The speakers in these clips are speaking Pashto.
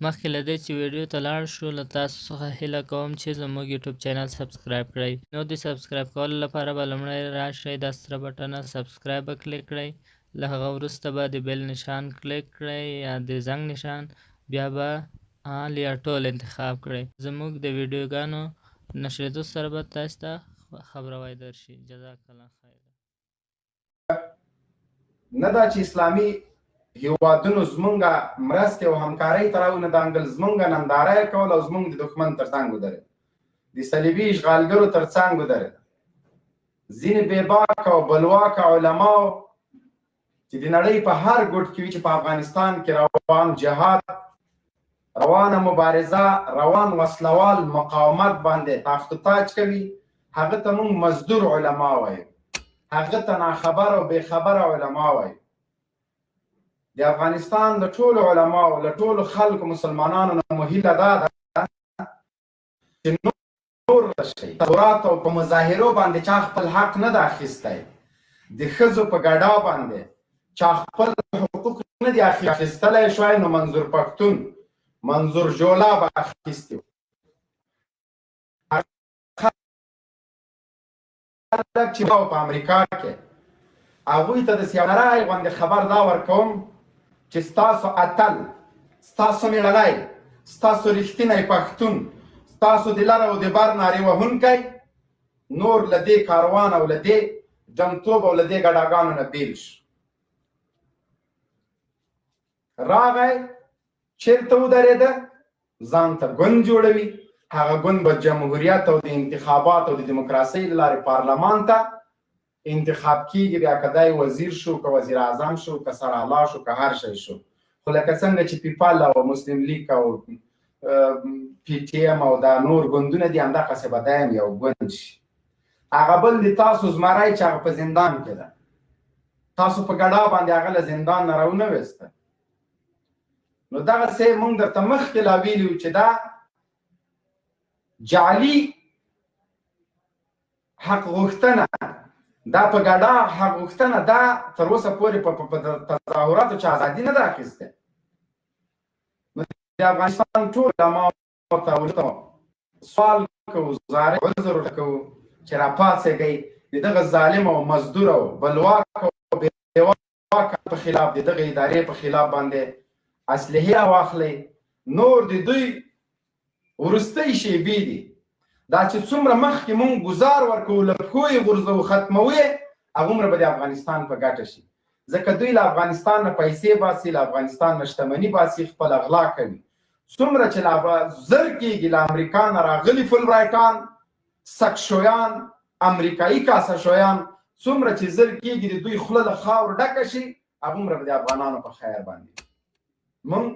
مخکې له دې چې ویډیو ته لاړ شو، له تاسو څخه هیله کوم چې زموږ یوټیوب چینل سبسکرایب کړئ. نو د سبسکرایب کولو لپاره به لومړی راشئ، دا سره بټنه سبسکرایب به کلیک کړئ، له هغه وروسته به د بیل نشان کلیک کړئ یا د زنګ نشان، بیا به آل یا ټول انتخاب کړئ. زموږ د ویډیوګانو نشرېدو سره به تاسو ته خبراوی درشي. جزاک الله خیر. نه دا چې اسلامي هیوادونو زمونږ مرستې او همکارۍ ته راونه دانګل، زمونږ ننداره یې کوله او زمونږ د دښمن تر څنګ ودرېد، د صلیبي اشغالګرو تر څنګ ودرېد. ځینې بېباکه او بلواکه علماو چې د نړۍ په هر ګوټ کې وي، چې په افغانستان کې روان جهاد، روانه مبارزه، روان وسلوال مقاومت باندې تاخت و تاج کوي، هغه ته موږ مزدور علما وایو، هغه ته ناخبر او بېخبره علما وایو. د افغانستان له ټولو علماو، له ټولو خلکو مسلمانانو نه مو هیله دا ده چې نور شئ تظاهرات او په مظاهرو باندې چا خپل حق نه ده اخیستی، د ښځو په ګډا باندې چا خپل حقوق نه دي اخیستلی شوی، نو منظور پښتون، منظور جولا به اخیستي. خلک چې په امریکا کې هغوی ته د سیارای غوندې خبر دا ورکوم چې ستاسو اتل، ستاسو میړنی، ستاسو رښتینی پښتون، ستاسو د لر او د بر نارې وهونکی نور له دې کاروان او له دې ډمتوب او له دې ګډاګانو نه بیل شو. راغی چېرته ودرېده، ځان ته ګوند جوړوي، هغه ګوند به جمهوریت او د انتخابات او د دیموکراسۍ له لارې پارلمان ته انتخاب کیږي. بیا که دی وزیر شو، که وزیر اعظم شو، که سرالا شو، که هر شی شو، خو لکه څنګه چې پیپل او مسلم لیګ او پي ټي ام او دا نور ګوندونه دي، همدغسې به دی هم یو ګوند شي. هغه بل د تاسو زمری چې هغه په زندان کې ده، تاسو په ګډا باندې هغه له زندان نه راونه ویسته. نو دغسې موږ درته مخکې لا ویلي وو چې دا جعلي حق غوښتنه، دا په ګډا حق غوښتنه، دا تر اوسه پورې په تظاهراتو چې ازادي نه ده اخیستې. نو د افغانستان ټول علماو ته سوال کوو، زارۍ عذر ورته کوو چې راپاڅېږئ، د دغه ظالم او مزدور او بلواک او بېواکه په خلاف، د دغه ادارې په خلاف باندې اسلحې راواخلئ. نور د دوی وروستۍ شیبې دي، دا چې څومره مخکې مونږ ګزار ورکوو، له پښو یې غورځوو، ختموو یې، هغومره به د افغانستان په ګټه شي. ځکه دوی له افغانستان نه پیسې باسي، له افغانستان نه شتمني باسي، خپله غلا کوي. څومره چې لا زر کېږي له امریکا نه راغلي فلبرایټان، سکشویان، امریکایي کاسه شویان، څومره چې زر کېږي د دوی خوله له خاورو ډکه شي، هغومره به د افغانانو په خیر باندې. مونږ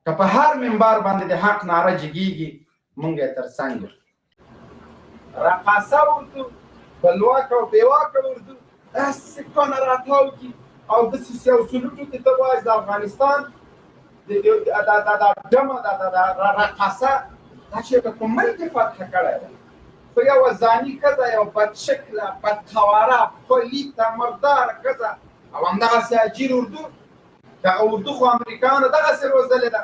که په هر منبر باندې د حق ناره جګېږي، مونږ یې تر څنګ یو. رقاصه اردو، بلواکه او بېواکه اردو داسې کونه راتاو کړي او داسې یو سلوټو کې ته وایې د افغانستان دا ډمه، دا رقاصه، دا چې په کوم ملک یې فتح کړی دی، خو یوه ځاني ښځه، یوه بدشکله، بدقواره، پلیته، مرداره ښځه او همدغسې اجیر اردو. دغه اردو خو امریکایانو دغسې روزلې ده،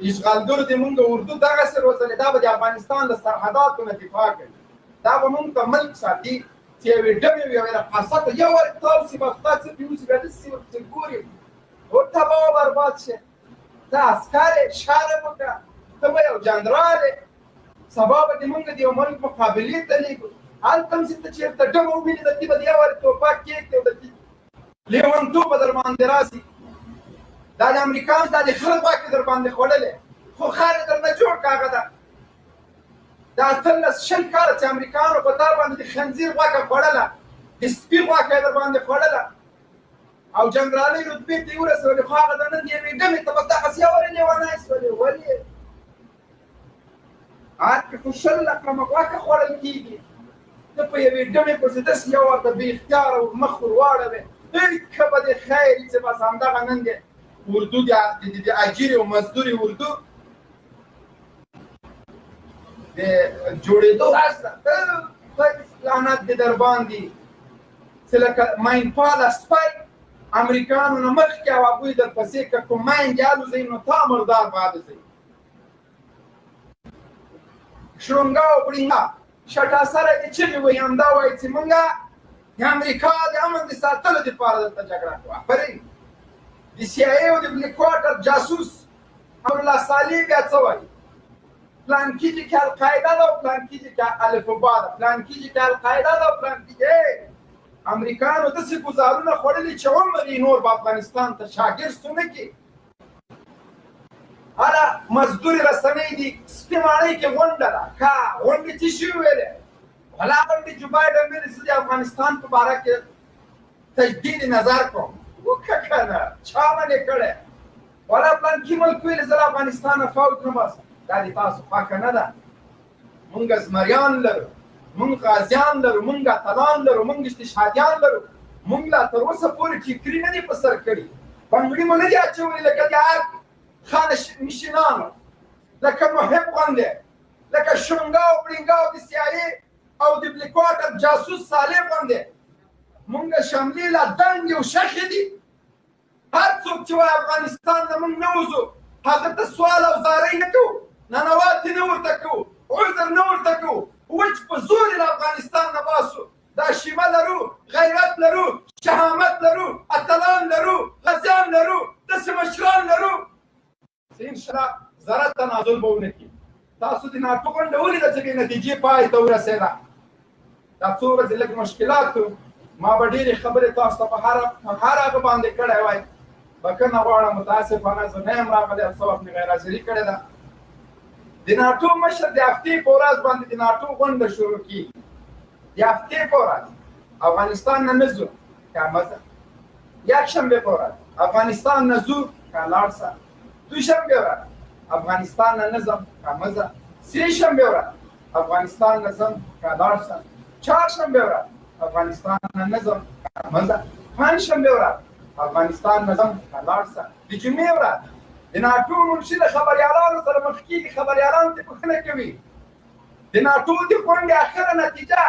اشغالګرو دې مونږ اردو دغسې روزلې، دا به د افغانستان له سرحداتو نه دفاع کوي، دا به مونږ ته ملک ساتي چې یوې ډمې او یوې رقاصه ته یو وار تاو سي، بس تا څه پې وسي، بیا داسې ورپسې ګوري او تباه او برباد شي. ته عسکر یې، شرم وکړه، ته به یو جنرال یې، سبا به دې مونږ د یو ملک مقابلې ته لېږو، هلته هم چې ته چېرته ډمه ووینې، د دې به د یو وارې توپک کېږدي او د دې لیونتوب به در باندې راسي. دا د امریکا دا د خره غوښې در باندې خوړلې، خو خر یې درنه جوړ کړه. هغه ده د 18 20 کاله چې امریکانو په تا باندې د خنزیر غوښه خوړله، د سپي غوښه یې در باندې خوړله او جنرالۍ رتبې ته یې ورسولې، خو هغه د نن یوې ډمې ته بس دغسې یو وارې لیونی سولې. ولې هر کې خو 20 رقمه غوښه خوړل کېږي، ته په یوې ډمې پسې داسې یو ورته بې اختیاره مخ ور واړوې، ښه به دې خیر وي چې بس همدغه نن دې اردو د اجیرې او مزدورې اردو د جوړېدو ورځ ده. لعنت دې در باندې چې لکه ماین پاله سپی امریکانو نه مخکې او هغوی درپسې که کوم ماین دې الوزوي نو تا مردار به الوزوي. شړونګا او بړینګا شټاسره دې چغې وهي، همدا وایي چې مونږ د امریکا د امن د ساتلو دپاره دلته جګړه کوو. آفرین. د سي آی او د بلیک واټر جاسوس امرالله صالح بیا څه وایي؟ پلانکي چې کې القاعده ده او پلانکي چې کې الف با ده، پلانکي چې کې القاعده ده او پلانکي چې امریکانو داسې ګوزارونه خوړلي چې عمر یې نور به افغانستان ته شاګرد سو نه کړي. هله مزدورې رسنۍ دي، سپي ماڼۍ کې غونډه ده، کا غونډې څه شي ویلې؟ ولا غونډې جو بایډن ویلي زه د افغانستان په باره کې تجدید نظر کوم. وکړه که نه، چا منې کړی؟ ولا پلانکي ملک ویلي زه له افغانستانه فوج نه باسم. دا د تاسو خوښه نه ده. مونږ زمریان لرو، مونږ غازیان لرو، مونږ اتلان لرو، مونږ استشهادیان لرو. مونږ لا تر اوسه پورې ټیکري نه دي په سر کړي، بنګړي مو نه دي اچولي لکه د ارګ خانه نشینانو، لکه محب غوندې، لکه شونګا او بړینګا او د سي آی او د بلیک واټر جاسوس صالح غوندې. مونږ شملې لا دنګې او شخې دي. هر څوک چې وایي افغانستان نه مونږ نه وځو، هغه ته سوال او زارۍ نه کوو، ننواتې نه ورته کوو، عذر نه ورته کوو، وچ په زور یې له افغانستان نه باسو. دا شیمه لرو، غیرت لرو، شهامت لرو، اتلان لرو، غازیان لرو، داسې مشران لرو چې انشاءالله ذره تنازل به ونه کړي. تاسو د ناټو غونډه ولیده چې بې نتیجې پای ته ورسېده. دا څو ورځې لږ مشکلات وو، ما به ډېرې خبرې تاسو ته په هر هغه باندې کړی وای. بښنه غواړم، متاسفانه زه نه یم راغلی او څه وخت مې غیر حاضري کړې ده. د ناټو مشر د هفتې په ورځ باندې د ناټو غونډه شروع کېږي. د هفتې په ورځ افغانستان نه نه ځو که مه ځه، یکشنبې په ورځ افغانستان نه ځو که لاړ سه، دوشنبې ورځ افغانستان نه نه ځم که مه ځه، سې شنبې ورځ افغانستان نه ځم که لاړ سه، چهارشنبې ورځ افغانستان نه نه ځم که مه ځه، پنجشنبې ورځ افغانستان نه ځم که لاړ سه، د جمعې ورځ د ناټو منشي له خبریالانو سره مخ کېږي، خبریالان ترې پوښتنه کوي د ناټو د غونډې اخره نتیجه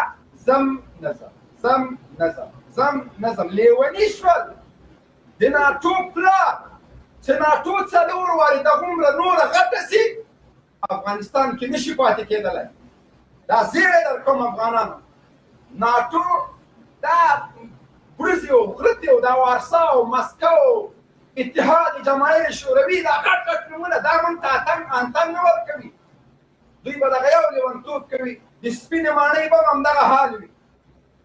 ځم نه ځم، ځم نه ځم، ځم نه ځم. لیوني شول. د ناټو پلار چې ناټو څلور وارې دغومره نوره غټه سي افغانستان کې نشي پاتې کېدلی. دا زیری در کوم افغانانو، ناټو دا برزې او غرتې او دا وارسا او مسکو او اتحاد جماهیر شوروي دا غټ غټ نومونه دا مونږ ته اتنګ انتنګ نه ورکوي. دوی به دغه یو لیونتوب کوي. د سپینې ماڼۍ به هم همدغه حال وي،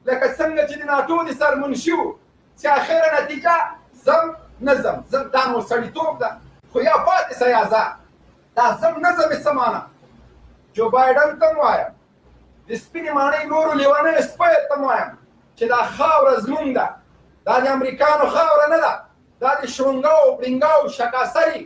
لکه څنګه چې د ناټو د سرمنشي وو چې اخره نتیجه ځم نه ځم، ځم. دا نو سړیتوب ده، خو یا پاتې سه یا ځه. دا ځم نه ځم یې څه معنا؟ جو بایډن ته هم وایم، د سپینې ماڼۍ نورو لیونیو سپیو ته هم وایم چې دا خاوره زمونږ ده، دا د امریکانو خاوره نه ده، دا د شونګاو بړینګاو شکاسري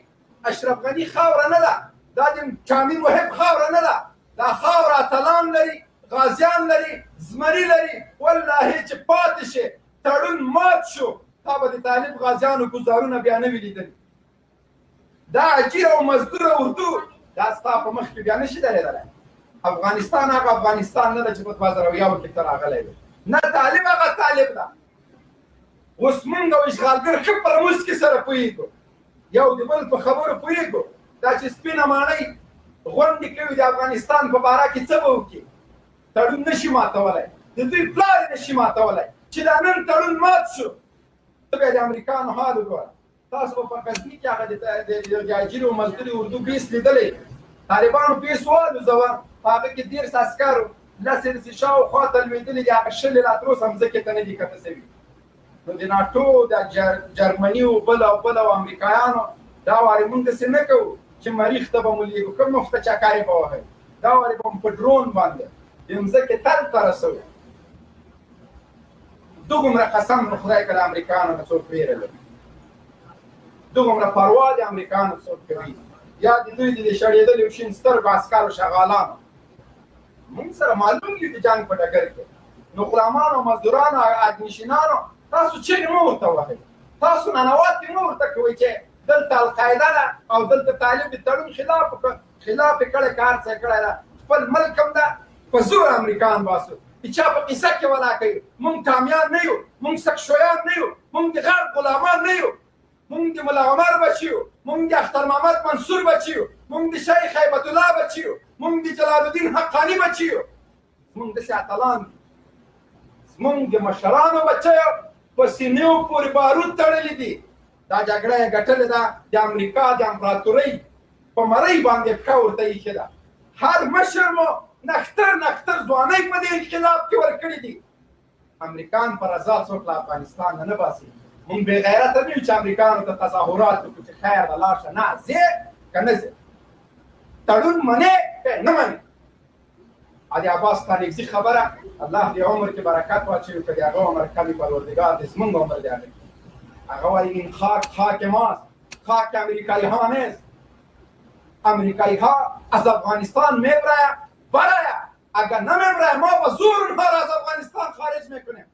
اشرف غني خاوره نه ده، دا د ټامي محب خاوره نه ده. دا خاوره اتلان لري، غازیان لري، زمري لري. والله چې پاتې شي، تړون مات شو، تا به د طالب غازیانو ګوزارونه بیا نه وي لیدلي. دا اجیر او مزدور اردو دا ستا په مخ کې بیا نشي درېدلی. افغانستان هغه افغانستان نه ده چې په 2001 کې ته راغلی وې، نه طالب هغه طالب ده. اوس مونږ او اشغالګر ښه په رموز کې سره پوهېږو، یو د بل په خبرو پوهېږو. دا چې سپینه ماڼۍ غونډې کوي د افغانستان په باره کې څه به وکړي؟ تړون نشي ماتولی، د دوی پلار یې نشي ماتولی. چې دا نن تړون مات شو، ته بیا د امریکانو حال وګوره. تاسو به په غزني کې هغه د اجیر او مزدوري اردو بیس لیدلی، طالبانو بیس والوزوه، په هغه کې 30 عسکر لس یې داسې شاوخوا ته لوېدلي دي، هغه 20 یې لا تر اوسه مځکې ته نه دي کته شوي. نو د ناټو د جرمني او بل او بل او امریکایانو دا وارې مونږ داسې نه کوو چې مریخ ته به مو لېږو، کوم مفته چکرې به وهئ، دا وارې به مو په ډرون باندې د مځکې تل ته رسوو. دغومره قسم نو خدای که د امریکانو نه څوک وېره لري، دغومره پروا د امریکانو څوک کوي، یا د دوی د شړېدلیو شین سترګو عسکرو شغالانو. مونږ سره معلوم یو د جنګ په ډګر کې. نو غلامانو، مزدورانو، ادمشینانو، تاسو چیغې مه ورته وهئ، تاسو ننواتې مه ورته کوئ چې دلته القاعده ده او دلته طالب د تړون خلاف خلاف یې کړی، کار څه کړی ده، خپل ملک هم ده، په زور امریکان باسو. د چا په قصه کې ولاکه یو؟ مونږ ټامیان نه یو، مونږ سکشویان نه یو، مونږ د غرب غلامان نه یو. مونږ د ملا عمر بچي یو، مونږ د اختر محمد منصور بچي یو، مونږ د شیخ هیبت الله بچي یو، مونږ د جلال الدین حقاني بچي یو. زمونږ داسې اتلان دي، زمونږ د مشرانو بچیو په سینیو پورې بارود تړلي دي. دا جګړه یې ګټلې ده، د امریکا د امپراتورۍ په مرۍ باندې پښه ورته ایښې ده. هر مشر مو نښتر نښتر ځوانۍ په دې انقلاب کې ورکړي دي. امریکان په رضا څوک له افغانستان نه باسي. مونږ بې غیرته نه یو چې امریکانو ته تظاهرات وکړو چې خیر ده لاړ شه، نه ځې که نه ځې، تړون منې که نه منې. علي عباس ستانکزي خبره، الله دې عمر کې برکت واچوي، که د هغه عمر کمې پروردګار دې زمونږ عمر دې هغه. هغه وایي این خاک خاک ماست، خاک امریکایی ها نیست، امریکایی ها از افغانستان میبرایه برایه، اگر نمیبرایه ما به زور اونها را از افغانستان خارج میکنیم.